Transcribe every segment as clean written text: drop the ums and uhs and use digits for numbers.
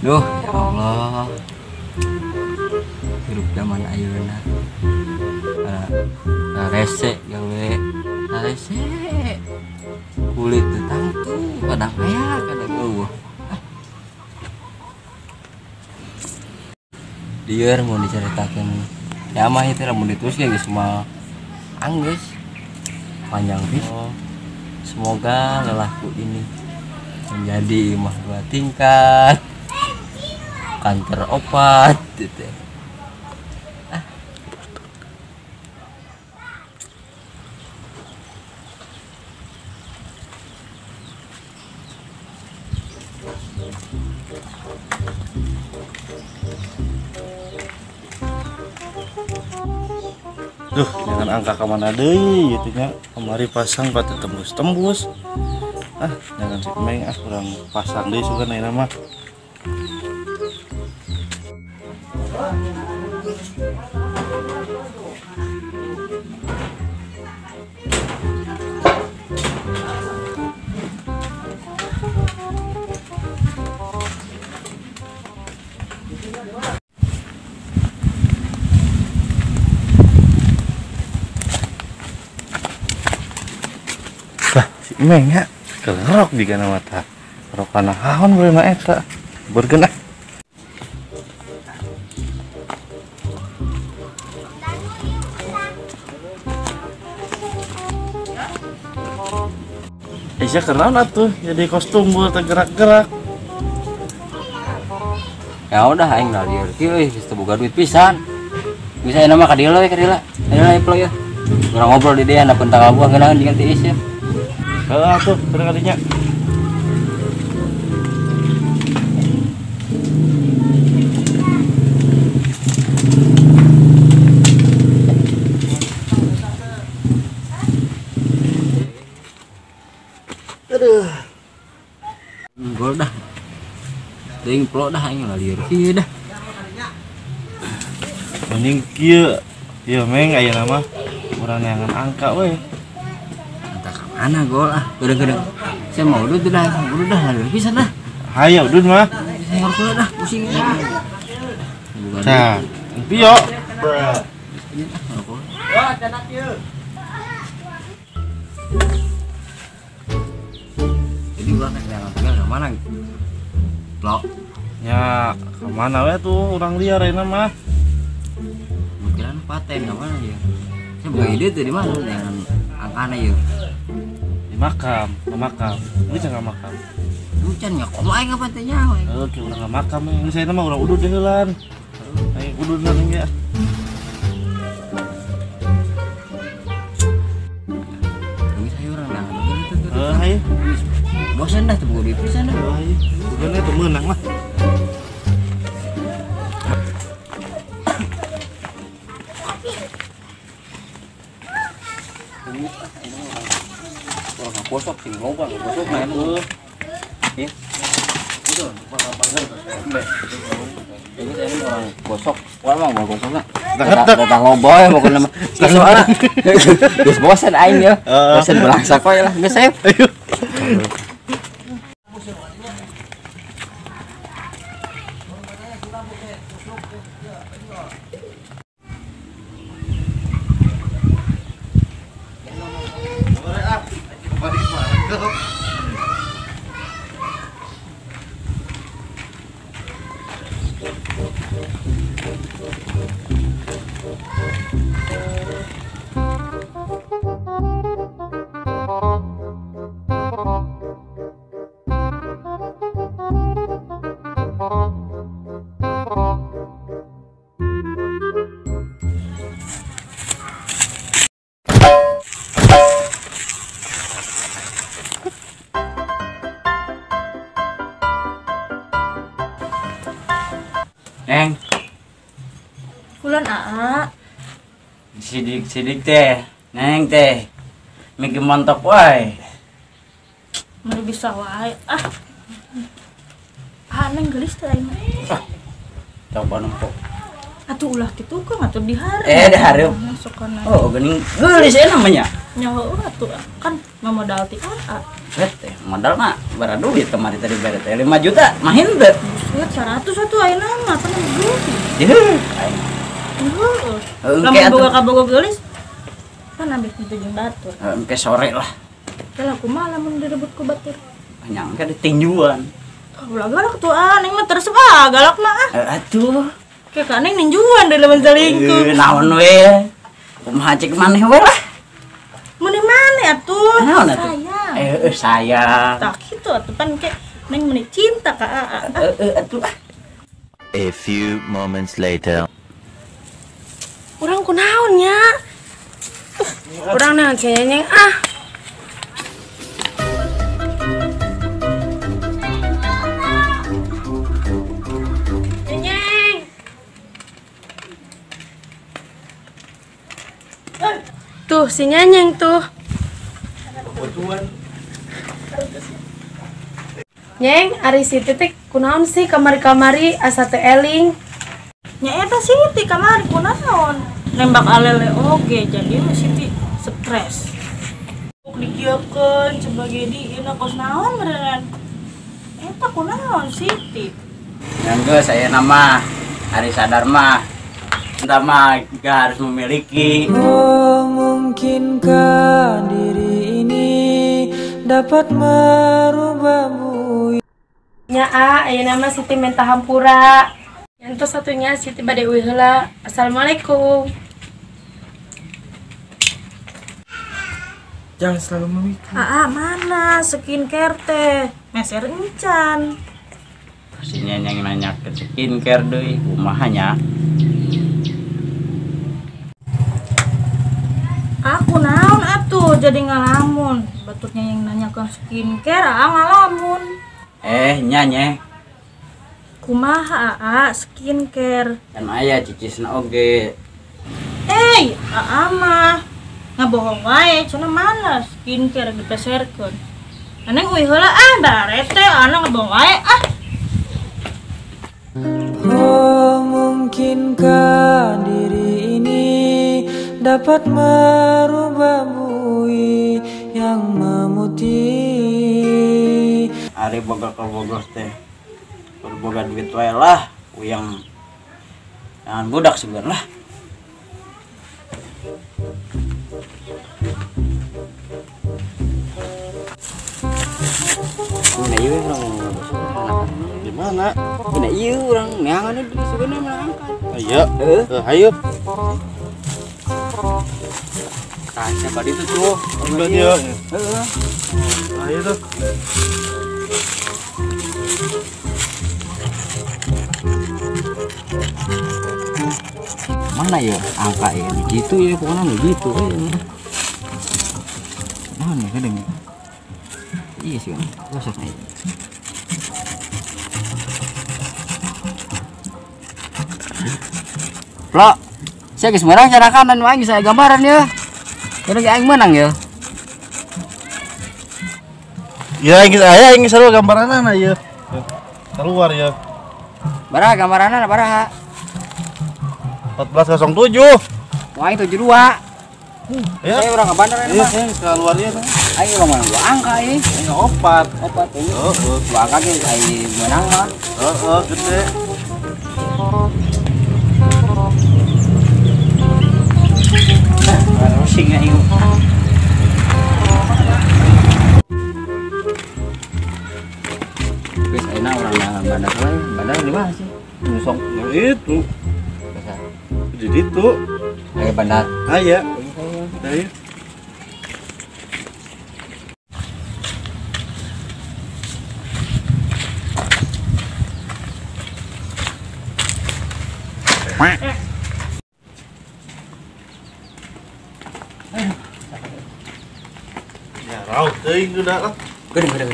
Duh, ya Allah. Hirup zaman ayeuna. Rese gawe, rese. Kulit teu tangtu, kadang aya, kadang eueuh. Dieur mun dicaritakeun. Ya mah ieu teh lamun diteruskeun geus mah anggeus. Panjang pisan. Semoga lelahku ini menjadi imah dua tingkat, kantor opat gitu. Ah. Duh, jangan angka kemana deui gitu nya. Kemari pasang batu tembus-tembus. Ah, jangan si Meng ah kurang pasang deui sugan ayeuna mah. Lah, si Meng ya kerok di kana mata. Rokana haon boleh mah eta. Bergenak. Aisyah keren atuh jadi kostum buat tergerak-gerak. Ya udah aing lah lieur kieu euy geus teu boga duit pisan. Bisa ayeuna mah ka dieu we ka dieu lah. Ayeuna ieu ya. Urang ngobrol di dieu handapun tanggal buah ngeunaheun jeung tiis ya. Heeh atuh keur kadinya. Aduh. Gol dah. Teuing plok dah aing lah lieur kieu dah. Mending kieu. Ieu Meng ayeuna mah urang neangan angka we. Angka ka mana gol ah? Geudeung-geudeung. Saya mau udud dah, udud dah lieur pisan dah. Hayo udud mah. Saya ngerokok dah, pusing. Nah, piyo. Wah, canak ieu. Jadi urang teh neangan tinggal ka mana? Plok. Ya, ka mana we tuh urang liar ayeuna mah. Pikiran paten ka mana ya? Saya boga ide teh di mana neangan angkana ieu? Di makam, ke makam. Ini jangan makam. Hujan nya komo aing apa teh nyaho aing. Heuh, urang ka makam we. Geus ayeuna mah urang udud heulan. Aing udud heula nya. Geus ayo urang neangan teh. Heuh, hayu. Bosan dah teu boga duit pisan dah. Heuh, hayu. Bukannya teu meunang mah. Orang gosok sing loba gosok mah eta. Ih. Itu ini saya ini orang gosok. Orang mah mau gosokna. Datang loba ya pokokna mah. Soalna geus bosan aing ya. Bosan belangsak we lah geus saya. Ayo. Neng. Kulon aa. Sidik-sidik teh, neng teh. Mikir montok wae. Mari bisa wae. Ah. Ah, neng geulis teh aing. Ah. Coba nempok. Atuh ulah kitu kang atuh dihareup. Dihareup. Oh, geuning geulis e namanya. Nya heueuh atuh kan ngamodal ti aa. Bet teh, modal mah bara duit kemari tadi bare teh 5 juta mah henteu. Lihat 100 atuh ayeuna mah pan geus. Yeuh, aing. Heeh. Engke Lamun atuh. boga kabogo geulis kan ambek kitu jeung batur. Engke sore lah. Lah kumaha lamun direbut ku batur? Nyangka ditinjuan. Ulah galak tuh ah, neng mah teresep ah, galak mah ah. Atuh. Kayak ka neng ninjuan deui lamun selingkuh. Naon we? Kumaha cek maneh we lah. Mun di mana atuh? Naon atuh? Sayang. Sayang. Tak kitu atuh pan ke neng meni cinta ka aa. Atuh. A few moments later. Urang kunaon nya? Urang naon cenyenyeng ah. Nyenyeng. Tuh si Nyenyeng tuh. Nyeng, ari si titik kunaon sih kamari-kamari asa teu eling. Nya eta Siti kamari kunaon? Nembak alele oge jadi we Siti stres. Dikieukeun sebagai di ieu kos naon beneran. Eta kunaon Siti? Yang geus aya nama Ari sadar mah. Entah mah gak harus memiliki. Oh, mungkinkah diri ini dapat merubahmu? Nya a, ayeuna mah Siti minta hampura. Yantos satunya Siti bade uih heula. Assalamualaikum. Jangan selalu memikir. Aa, mana skincare teh? Meser encan. Si Nyenyeng nanya ke skincare deui, kumaha nya? Aku naon atuh jadi ngalamun. Batutnya yang nanya ke skincare, aa ngalamun. Nya nye. Kumaha aa skincare? Kan aya cicisna oge. Aa mah ngabohong wae, cenah mana skincare dipeserkeun. Aneng uih heula ah, barete ana ngabohong wae ah. Oh, mungkinkah diri ini dapat merubah bui yang memutih. Ari boga kabogoh teh boga duit wae lah, uyang jangan budak sebenarnya lah. Ini ieu urang di mana? Ini ieu urang neangan di sebenarnya mana angkat. Ayo. Ayo. Tah siapa itu tuh? Udah dia. Heeh. Ayo tuh. Mana ya angka ya gitu ya pokoknya begitu ya. Mana kadang iya sih gosok nih. Plok, saya geus meurang carakan anu aing saya gambaran ya. Kira aing menang ya. Ya aing aya aing sarua gambaranana ieu. Keluar ya. Baraha gambaranana baraha? 14.07. Wah, aing 72. Ya. Saya urang ka bandar mah. Iya, keluar ieu. Aing urang menang 2 angka ieu. Aing 4. 4 ieu. Heeh, 2 angka ge aing menang mah. Heeh, gede. Pusing aing. Geus ayeuna urang nang bandar wae. Bandar di mana sih? Nusok itu. Di ditu. Ayo bandar. Aya. Ayo. Ya rauh teuing udah lah. Geuning.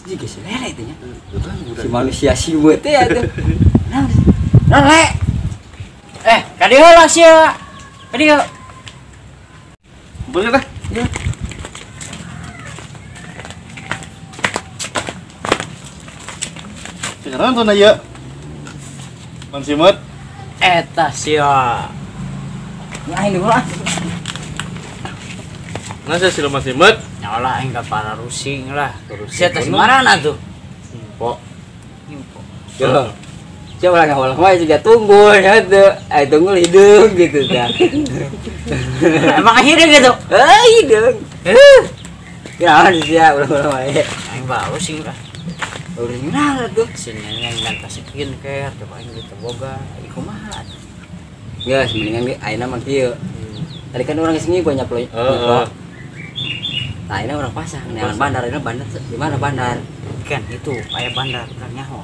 Jika si lele teh nya. Si manusia sieu teh atuh. Nah, le. Ka dieu lah sia. Ka dieu. Boleh lah. Iya. Sekarang tuh nanya. Man simut. Eta sia. Aing dulu ah. Nah, saya siluman simut. Nyalah aing ka para rusing lah. Sia teh marana tuh. Pok. Yo. Coba lah ngawal wae juga tunggul ya teu. Ai tunggul hideung gitu tah. Emang hideung gitu. Heuh hideung. Kunaon sia ulah-ulah wae. Aing bau sih lah. Bau nah tuh. Si Neneng minta skincare coba aing teu boga. Ieu kumaha atuh? Geus mendingan ge ayeuna mah kieu. Tadi kan orang geus ngigo nya ploy. Heeh. Nah, ini orang pasang, neangan bandar, ini bandar, di mana bandar? Kan itu, aya bandar, urang nyaho.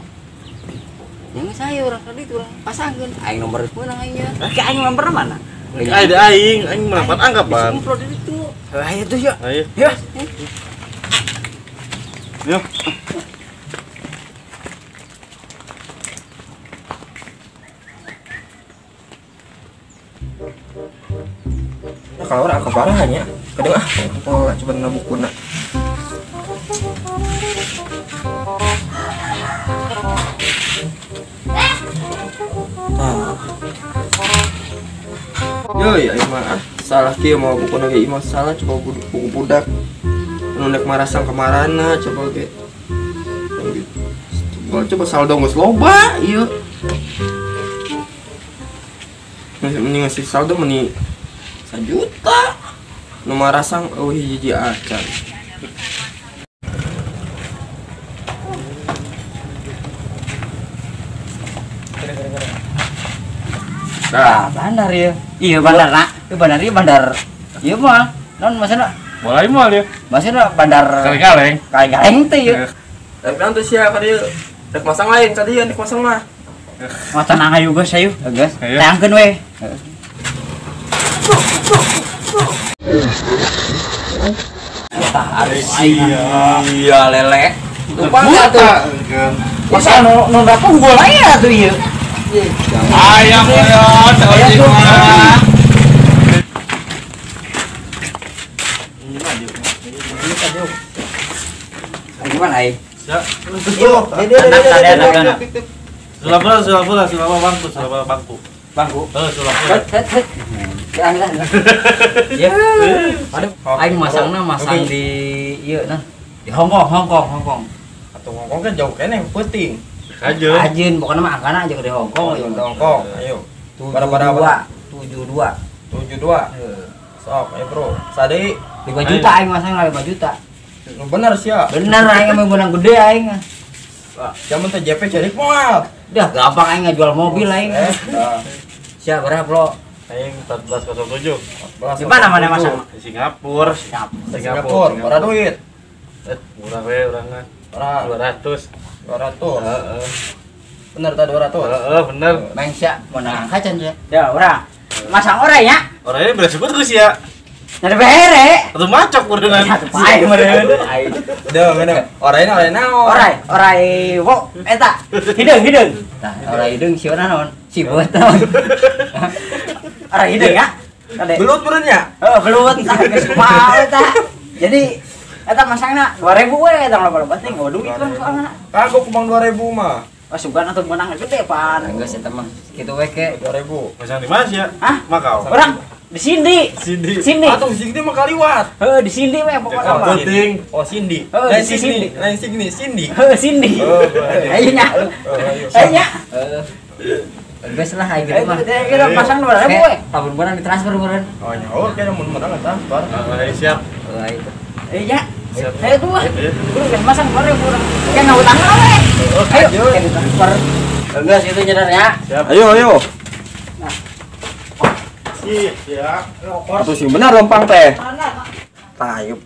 Yang saya orang tadi itu orang pasangkeun, aing nomor meunang aing nya. Lah aing nomor mana? Aing aing, aing merapat anggapan. Semprot itu. Ayo tuh ya. Ayo. Ya. Yo. Nah, kalau orang keparahannya kadang ah pola coba nabukuna. Tah. Yoi, aing mah salah kieu mau bukuna ge imah salah coba buku budak. Nu nek marasang kamarana coba ge. Coba saldo geus loba ieu. Mending ngasih saldo meni 1 juta. Nu marasang eueuh hiji acan. Nah, bandar ya. Iya bandar nak. Itu bandar ieu bandar. Ieu mah non maksudna mulai moal ya. Maksudna bandar Kaleng-kaleng. Kaleng-kaleng teh ieu. Rek naon teh sia ka dieu? Rek masang lain ka dieu rek masang mah. Mah tenang ayo geus ayo. Geus. Tangkeun we. Iya lele. Lupa tuh. Masa nu nu unggul aya tuh ieu. Ayam ayam mah. Gimana ai? Ya. Sulap bangku, sulap bangku. Bangku. Heeh, sulap. Ya. Aduh, aing masangna masang di ieu nah. Di Hong Kong, Hong Kong, Hong Kong. Atau Hong Kong kan jauh keneh peuting. Ajeun. Ajeun pokokna mah angkana aja ke di Hong Kong. Hong Kong, ayo. Berapa? 72. 72. Sok, ayo bro. Sade 5 juta aing masang 5 juta. Bener sia. Bener aing mah menang gede aing. Jaman teh JP jadi moal. Dah gampang aing ngajual mobil aing. Sia berapa lo? Aing 1407. Di mana mana masang? Di Singapura. Singapura. Berapa duit? Murah we urang mah. 200. 200. Heeh. Bener ta 200? Heeh, bener. Main sia menang kacan sia. Ya urang. Masang orai nya. Orainya beres bagus ya. Nyari bere. Atuh macok meureun. Aing meureun. Aing. Deuh, bener. Orai orai naon? Orai, orai wo eta. Hideung, hideung. Tah, orai hideung sieuna naon? Sibut naon? Orai hideung ya. Belut meureun nya? Heeh, belut tah geus kumaha eta. Jadi eta masangna 2000 we eta loba-loba teh gawa duit kan soalna. Kagok kubang 2000 mah. Wah, sugan atuh menang gede pan. Geus eta mah kitu we ke 2000. Masang di mana sia? Hah? Makau. Urang di Sindi. Sindi. Sindi. Atuh Sindi mah kaliwat. Heuh, di Sindi we pokokna mah. Penting. Oh, Sindi. Lain Sindi. Lain Sindi, Sindi. Heuh, Sindi. Ayo nya. Ayo nya. Heeh. Geus lah aing gitu mah. Kita pasang 2000 we. Lamun beunang ditransfer meureun. Oh, nyaur kayaknya mun menang transfer. Heeh, siap. Heeh, itu. Iya. Ayo tuh. Urang geus masang 2000 urang. Kayak ngutang we. Ayo, kayak ditransfer. Geus itu nyedarnya. Ayo, ayo. Nah. Siap. Atuh sing bener lempang teh. Tayub.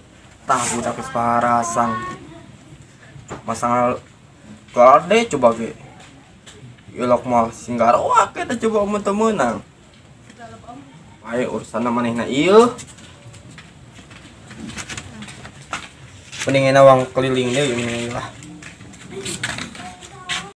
Tah budak geus parasang. Masang gade coba ge. Ilok mah sing garoak eta coba mun teu meunang. Ayo urusanna manehna ieu. Mending wang keliling deui mending lah.